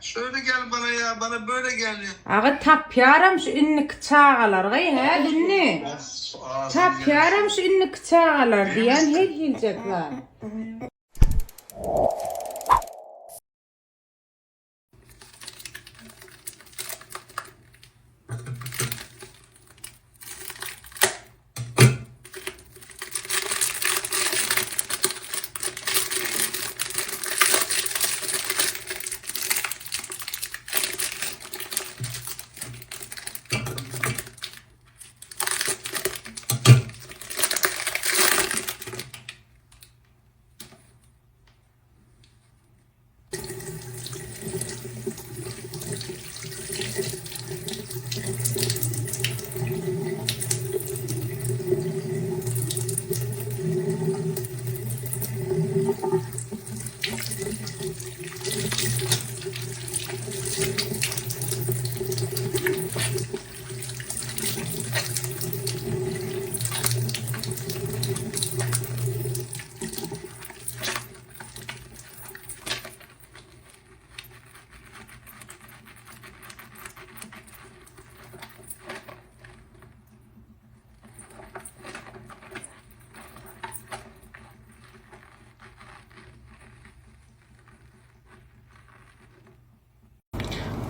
Şöyle gel bana ya bana böyle gel ya. Aga tapýaram şu indiki çagalar gaý hä Dünni. Of ağzını yerim. Tapýaram şu indiki çagalar diýýän her hiljek zat.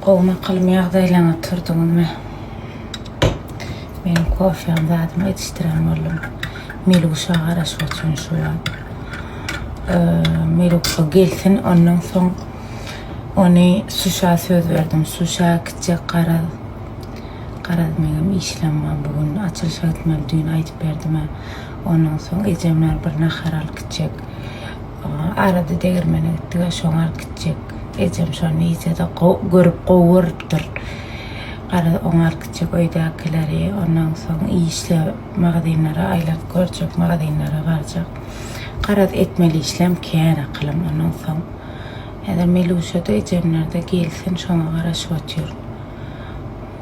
Gowy makalym ýagdaýlaňa turduňyzmy? Meniň kofýam zadymy etişdiren boldum. Meluşa garaşyp otyryn şu wagt. Meluşa gelsin ondan soň ony Suşa söz berdim. Suşa gitjek garaz. Garaz meňem işlem bar bu gün. Açylyşa gitmeli düýn aýdyp berdim-ä. Ondan soň ejemler bir nahar alyp gitjek. Arada degirmene gitdik-ä şoňa alyp gitjek. Ejem şony iýse-de görüp gowy görüpdir. Garaz oňa alyp gitjek öýdäkileri. Ondan soň işle magazinlere aýlanyp görjek, magazinlere barjak. Garaz etmeli işlem kän akylym. Ondan soň häzir Meluşa-da ejemler-de gelsin şoňa garaşyp otyryn.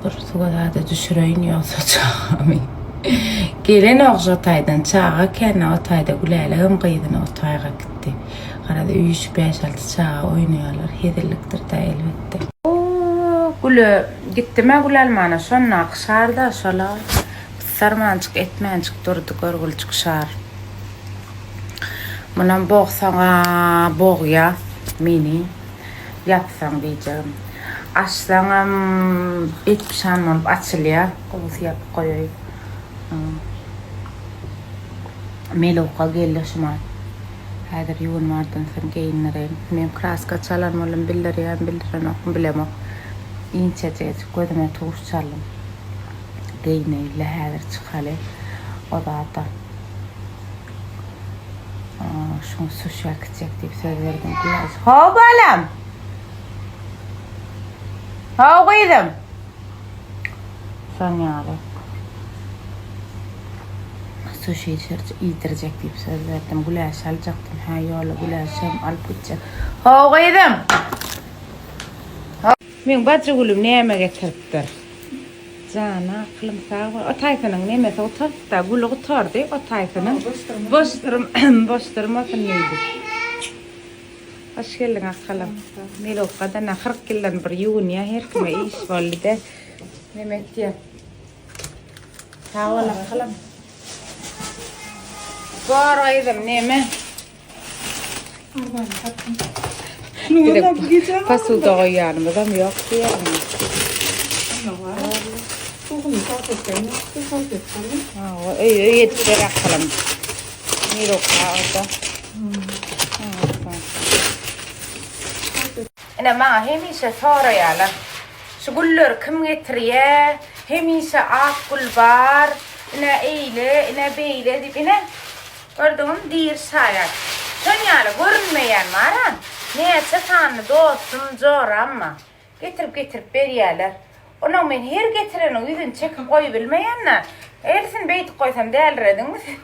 Bir suwa zada düşüreýin ýogsa çagamy. Gelenok şo taýdan çaga kän o taýda Gülälegem gyzyny o taýga gitdi. Garaz üýşüp bäş-alty çaga oýnaýarlar hezillikdir-dä elbetde. O Güle gitdim-ä gül almana şondaky şar-da şol-a. Gysarmanjyk etmänjik durdy görgüljik şar. Munam bogsaň-a bogýa meni. Ýapsaň diýjegim. Açsaňam betpişan bolup açylýar. Gowusy ýapyp goýaý. Melewka geldi şumat. Häzir ýuwunmardan soň geýindireýin. Men kraska çalan boldum, bildirýän, bildirenokmy bilemok. Inçejejik gözüme tuş çaldym. Geýineýin-le häzir çykaly. O zada. Şuň suşi äkitjek diýip söz berdim. Güläş. How balam. How gyzym. Şoň ýaly. Suşi iýdirjek diýip söz berdim. Güläş aljakdym. Hä ýola Güläşem alyp gitjek. How gyzym. Meň bajygülüm näme getiripdir? Jan akylym sag bol. O taýsynyň nemesi gutardyda, güli gutardy. O taýsynyň boş boş durmasyn diýdi. Hoş geldiň akylym. Melewkadan 40 ýyldan bir ýuwunýar, her kime iş boldy-da. Neme etýär? Sag bol akylym. Bor gyzym, neme? Posuda goýýanymyzam ýok diýýärmi? Hawa, öý öý edip ber akylym. Miroka orada. Ine maňa hemişe soraýarlar. Şu gülleri kim getirýä? Hemişe ak gül bar. Ine eýle, ine beýle diýip, ine Gördüňmi, diri şaýat. Şon ýaly görünmeýän bar-a. Näçe sanly dostum, joram-a. Getirip-getirip berýärler. Onuň men her getireniň ýüzüni çekip goýubilmeýän-dä. Hersini beýdip goýsam dälirediňmi sen?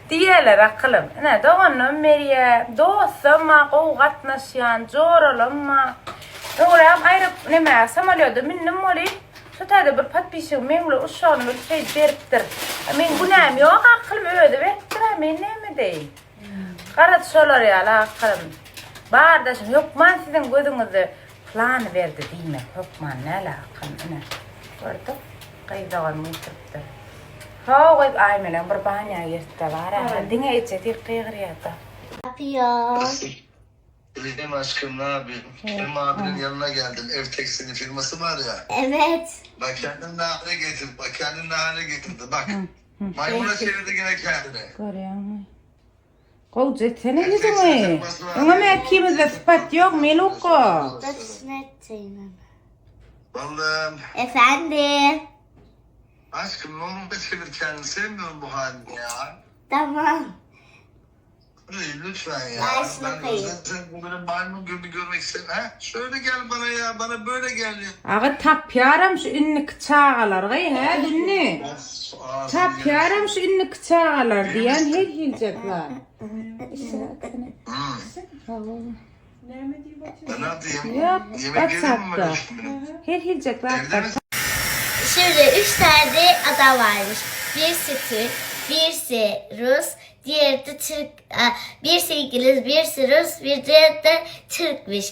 Diýýärler akylym. Ine, doganam berýär, dostam-a, gowy gatnaşýan, joralam-a. Öňrägem aýryp, nämä, samolýoda mündüm welin, Şu taýda bir podpisçigim meň bilen uşagyny bilip şeýdip beripdir. A meň günäm ýok akylym özi beripdir a men näme edeýin. Garaz şolar ýaly akylym. Bardaşym hökman siziň gözüňizde plany berdi diýmek hökman näle akyn ine. Gördük. Gyz doganym getiripdir. How gyz Aýmelek bir banýa girtde bar a diňe eje diýip gygyrýada. Yapıyor. Benim aşkım ne yapayım? Kerim abinin yanına geldim. Ev tekstili firması var ya. Evet. Bak kendini ne hale getirdi. Bak kendini ne hale getirdi. Bak. Maymuna çevirdi yine kendini. Görýäňmi? Gowja etsene ýüzüňi. Öňem ikimizde sypat ýok, Meluko. Hepsini ettiğim. Balım. Efendim. Aşkım ne olur çevir kendini. Sevmiyorum bu halini ya. Tamam. Hayır, Lütfen ya. Ben şunu Ben koyayım. zaten böyle maymun gibi görmek istemiyorum. Ha? Şöyle gel bana ya. Bana böyle gel ya. Aga tapýaram şu indiki çagalar gaý hä dünni. Of, ağzını yerim. Tapýaram şu indiki çagalar diýen her hiljekler. Hmm. Ben ne yapayım? Yok, Yemek yedim mi WhatsApp'ta. aşkım benim? Her hiljekler. Evde misin? Şimdi üç tane adam varmış. Birisi Türk, birisi Rus, diğeri de Türk, e, birisi İngiliz, birisi Rus, bir diğeri de Türkmüş.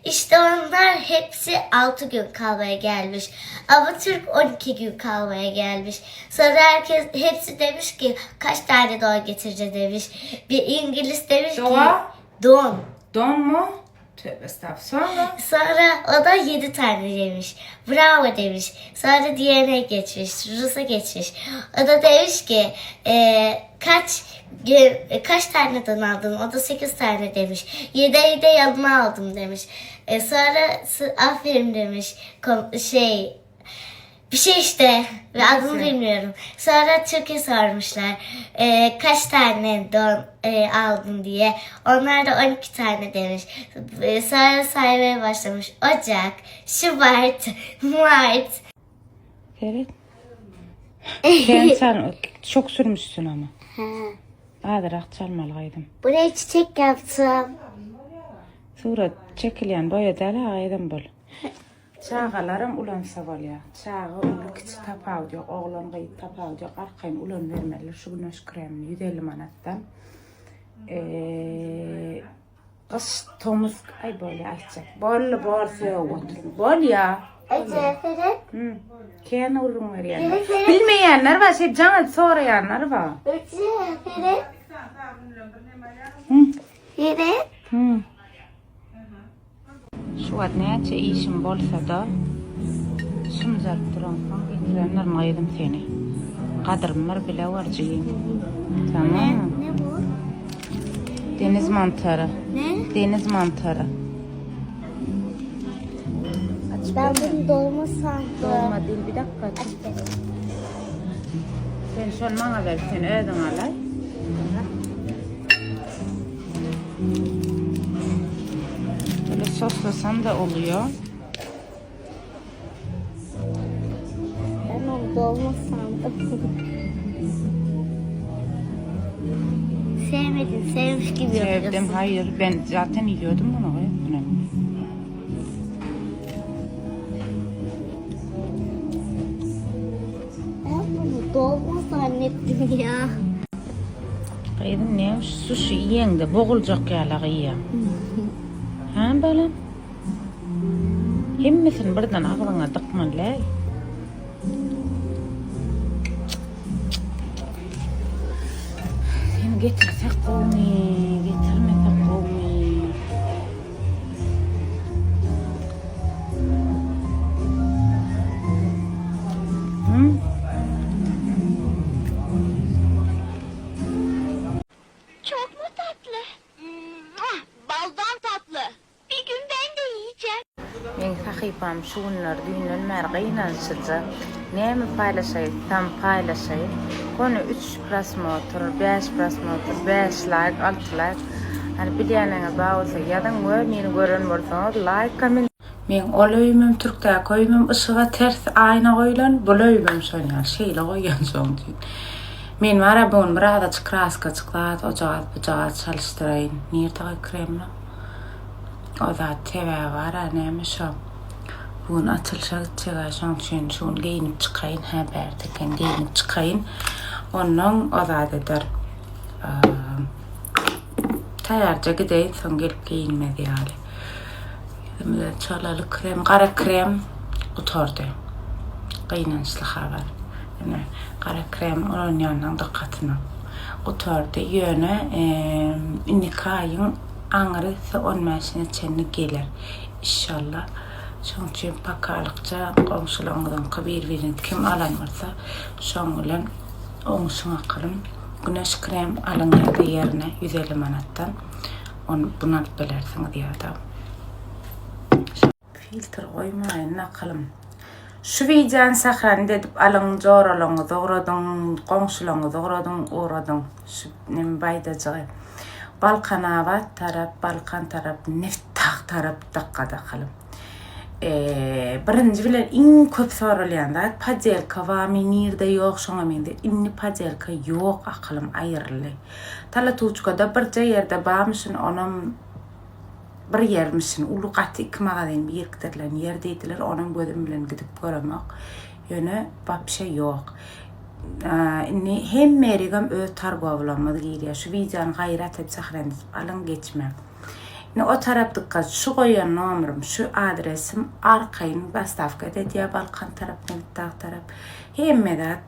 İşte onlar hepsi 6 gün kalmaya gelmiş. Ama Türk 12 gün kalmaya gelmiş. Sonra herkes hepsi demiş ki kaç tane don getireceğiz demiş. Bir İngiliz demiş ki Doğa? don. Don mu? Tövbe estağfurullah. Sonra o da 7 tane demiş. Bravo demiş. Sonra diğerine geçmiş. Rus'a geçmiş. O da demiş ki e, kaç gün- kaç tane don aldın? O da 8 tane demiş. 7'yi de yanıma aldım demiş. E, sonra s- aferin demiş. Kom- şey bir şey işte ve adını bilmiyorum. Sonra Türkiye sormuşlar. E, kaç tane don e, aldın diye. Onlar da 12 tane demiş. E, sonra saymaya başlamış. Ocak, Şubat, Mart. Evet. Sen sen çok sürmüşsün ama. Azyrak çalmaly gaýdym. Buraya çiçek yaptım. Surat çekilýän boýa däl ha gaýdym bul. Çagalaram ulansa bolýar. Çaga uly kiçi tapawudy ýok, oglan gyz tapawudy ýok. Arkaýyn ulanybermeliler. Şu güneş kremini 150 manatdan. Eee gyş, tomus aý bolýa aýtjak. Boldy bol sögüp oturma. Bolýa. Ece, Ferit. Hı. Kän gürrüň berýänler. Ferit, Ferit. Bilmeýänler bar, şeýdip jaň edip soraýanlar bar. Ece, Ferit. Hı. Ferit. Hı. Şu wagt näçe işim bolsa-da, şumjaryp duransoň getirendirin gyzym seni. Gadyrym bir bile gör jigim. Tamammy? Ne bu? Deniz mantary. Ne? Deniz mantary. Ben bunu dolma sandım. Dolma değil bir dakika. Aç beni. Sen şony maňa ber, sen özüň alaý. Böyle soslasan da oluyor. Ben onu dolma sandım. Sevmedin, sevmiş gibi Sevdim, yapıyorsun. hayır. Ben zaten yiyordum bunu. Bunu. Ben bunu dolma zannettim ya. Gyzym näme şu suşi iýeňde boguljak ýaly iýýäň. Hä balam? Hemmesini birden agzyňa dykmaly-äý. Seni getirsek gowumy, getirmesek gowumy? Hı? Çok mu tatlı? Baldan tatlı. Bir gün ben de yiyeceğim. Meň sahypam şu günler düýnden bäri gynanyşyja näme paýlaşaýsam paýlaşaýyn kony üç prosmotr bäş prosmotr bäş laýk alty laýk hany bilýäniňiz bar bolsa ýazyň we meni gören bolsaňyz laýk komment Meň ol öýümem türkdäki öýümem yşyga ters aýna goýlan bul öýümem şon ýaly şeýle goýýan şoň üçin men bara bu gün birazajyk kraskaçyk zat ojagaz bujagaz çalyşdyraýyn nirde goý kremlo O zat sebäbi bar-a näme şo. Bu gün açylyşa gitjeg-ä şoň üçin şu gün geýnip çykaýyn hä bärde eken geýnip çykaýyn. Onnoň o zat eder. Taýýarja gideýin, soň gelip geýinmez ýaly. Ýüzümize çalaly krem, gara krem gutardy. Gynançly habar. Ine, gara krem ulanýanlaryň dykgatyna. Gutardy. Ýöne indiki aýyň aňrysy on bäşine çenli geler. Inşallah. Şoň üçin pakalykça goňşularyňyzyňky bir-birini kim alan bolsa, şoň bilen oňuşyň akylym. Güneş krem alyň ýa-da ýerine 150 manatdan. Ony bunu alyp bilersiňiz ýa-da. Filtr goýmaýyn akylym. Şu wideony sahranit edip alyň, joralaryňyzy ugradyň, goňşularyňyzy ugradyň, ugradyň. Şu neme baýdajygy. Balkanabat tarap, Balkan tarap, Nebitdag tarap dakgada akylym. Birinji bilen iň köp soralýan zat podelka barmy, nirde ýok şoňa meňzeş. Indi podelka ýok akylym aýryldy. Talatuçkada birje ýerde barmyşyn onam bir ýermişin uly gaty iki magazin birikdirilen ýer diýdiler onam gözüm bilen gidip göremok. Ýöne wapşe ýok. Indi hemme ýerigem öz targowlamyz girýär. Şu wideony gaýrat edip sahrenit alyň geçmäň. Indi o tarap dykgat şu goýan nomerim şu adresim arkaýyn dostawka edýär Balkan tarap Nebitdag tarap hemme zat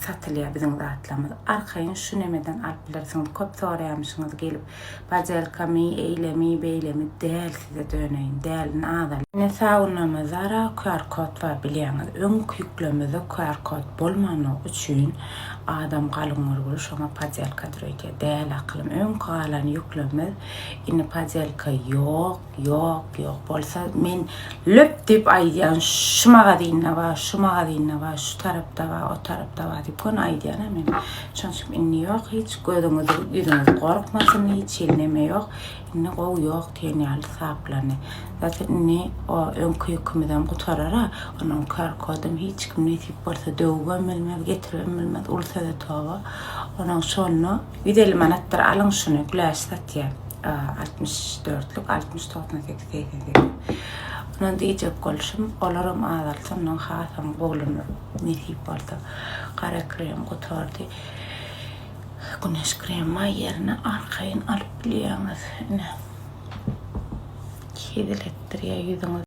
satylýar biziň zatlarymyz arkaýyn şu nemeden alyp bilersiňiz köp soraýamyşyňyz gelip Podelkamy, eýlemi, beýlemi däl size döneýin, dälini azal. Ine saunamyzara QR kod bar bilýäňiz. Öňki ýüklemizde QR kod bolmanlygy üçin adam galyň görgüli şoňa podelkadyr öýdýär. Däl akylym. Öňki galan ýüklemimiz indi podelka ýok, ýok, ýok. Bolsa men löp diýip aýdýan şu magazynda bar, şu magazynda bar, şu tarapda bar, o tarapda bar diýip göni aýdýan-a men. Şonuň üçin indi ýok hiç gözüňiz ýüzüňiz gorkmasyn hiç hili neme ýok. Indi gowy ýok diýen ýaly saplandy. Zaten indi o öňki ýükümizem gutarara. Onuň QR kodum hiç kim nesip bolsa döwübem bilmez, getiribem bilmez. Uly söze toba. Onuň şonda 150 manatdyr alyň şuny Güläş satýar. 64-lük 60 98 88. Ondan diýjek bolşum olaram azalsa ondan hasam gowulanar. Nesip bolsa. Gara krem gutardy. Güneş kremi ýerine arkaýyn alyp bilýäňiz. Ine. Hezil etdirýär ýüzüňizi.